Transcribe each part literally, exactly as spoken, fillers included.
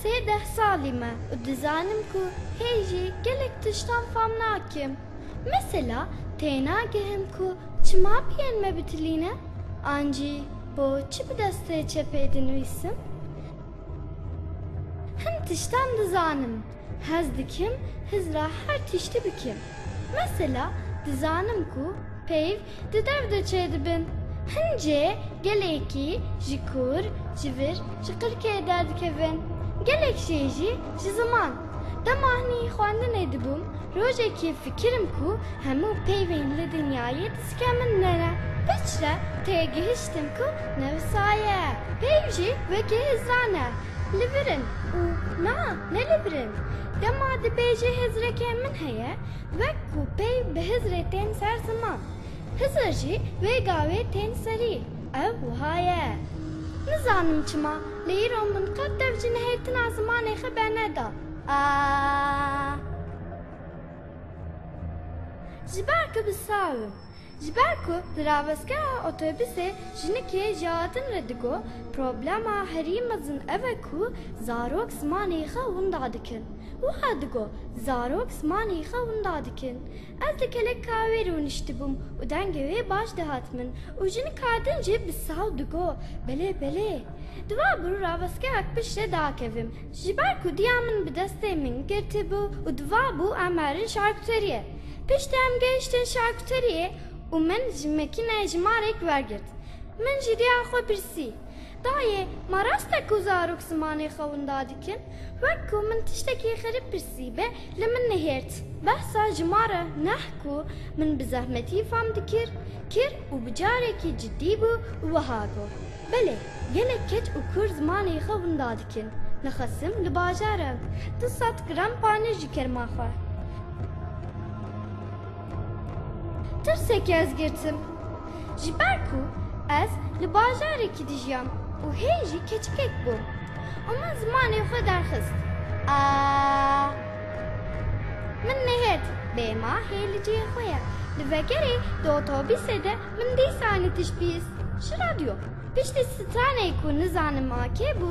Sêdeh salî me û dizanim ku hê jî gelek tiştan fam nakim. Mesela, tênagihim ku çima piyên me bitilî ne, an jî bo çi bi destê çepê dinivîsim? Hin tiştan dizanim. Hez dikim hizra her tiştî bikim. Mesela, dizanim ku peyv di dev de çêdibin. Hin cê gelekî ji kur, ji vir, ji qirkê derdikevin. Gelek jê jî ji ziman. Dema hinî xwendinê dibûm, rojekê fikirim ku hemû peyvên li dinyayê dizikemin ne ne. Piçre têgihiştim ku ne wisa ye. Peyv jî wekî hizran e. Li vir in û na, ne li vir in. Dema dibêjî hizrekê min heye, wek ku peyv bi hizrê tên ser ziman. Hizir jî wê gavê tên serî. Ew wiha ye. Nizanim çima, lê îro min qet dev ji nihêtina zimanê xwe berneda. A. Ji ber ku bi saw im. Ji ber ku di ravestgeha otobusê jinikê ji hatin re digo, problema herî mezin ev e ku zarok zimanê xwe winda dikin. Wiha digo, zarok zimanê xwe winda dikin. Ez li keleka wê rûniştibûm û dengê wê baş dihat min û jinika din jî bi saw digo, belê, belê. Di va bû ravestgehek pişt re dakevim. Ji ber ku diya min bi destê min girtibû û di va bû em herin şarkuteriyê. Piştî em gehiştin şarkuteriyê û min ji mekîneyê jimarek wergirt. Min ji diya xwe pirsî, dayê, ma rast e ku zarok zimanê xwe winda dikin? Wek ku min tiştekî xerîb pirsîbe, li min nihêrt. Behsa jimara neh ku min bi zehmetî fam dikir, kir û bi carekî cidî bû û wiha got, belê, gelek keç û kur zimanê xwe winda dikin. Nixwesim li bajar em. Du sed gram panîr ji kerma xwe. Tirsekê ez girtim. Ji ber ku ez li bajarekî dijiyam û hê jî keçikek bûm û min zimanê xwe derxist. A. Min nehêt, bêma hê li cihê xwe ye. Li vegerê di otobîsê de min dîsa nî tişt bihîst. Ji radyo. Piştî stranê ku nizanim a kê bû,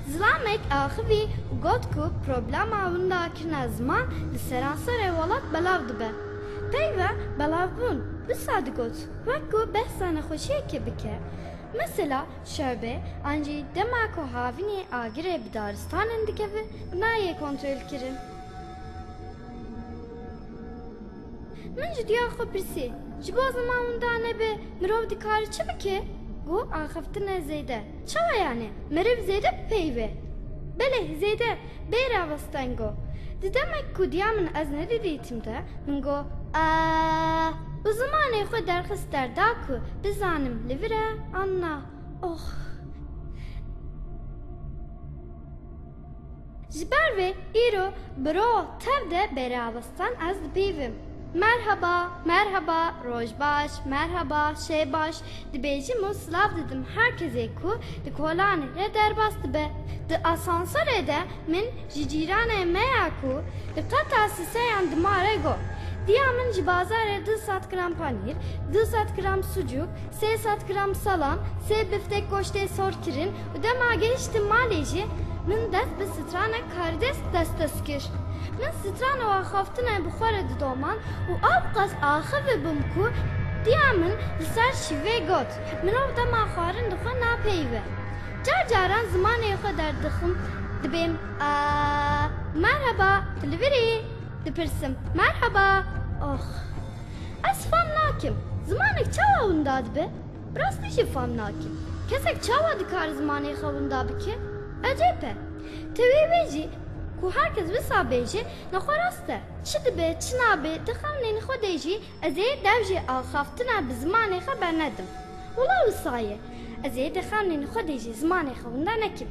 zilamek axivî û got ku problema windakirina ziman li seranserê welat belav dibe. Peyva belavbûn wisa digot, wek ku behsa nexweşiyekê bike. Mesela şewbe an jî dema ku havînê agirê bi daristanan dikeve, nayê kontrolkirin. Min ji diya xwe pirsî, ji bo ziman winda nebe, mirov dikare çi bike? Got, axaftin e zêde. Çawa yani? Meriv zêde bipeyve? Belê, zêde. Bê ravestan got. Di demek ku diya min ez nedidîtim de, min got, a, û zimanê xwe derxist derda ku bizanim li vir e an na. Oh. Ji ber vê îro bi ro tev de bê ravestan ez dipeyvim. Merhaba, merhaba, roj baş, merhaba, şev baş, dibêjim û silav didim her kesê ku di kolanê re derbas dibe. Di asansorê de min ji cîranê me ya ku di qata sêseyan di ma re got, diya min ji bazarê du sed gram panîr, du sed gram sucuk, sê sed gram salam, sê biftek goştê sor kirin û dema gehiştim malê jî min dest bi stranek karides dest dest kir. Min stran û axaftinê bi xwe re didomand û ewqas axivî bûm ku diya min li ser şîvê got, mirov dema xwarin dixwe napeyve. Car caran zimanê xwe derdixim, dibêm, a, merheba, tu li vir î? Dipirsim, merheba. Oh. Ez fam nakim. Zimanek çawa winda dibe? Bi rastî jî fam nakim. Kesek çawa dikare zimanê xwe winda bike? Ecêb e. Tevî wê jî ku her kes wisa bêje, nexwe rast e. Çi dibe, çi nabe, di xewnên xwe de jî ez ê dev jê axaftina bi zimanê xwe bernedim. Wila wisa ye. Ez ê di xewnên xwe de jî zimanê xwe winda nekim.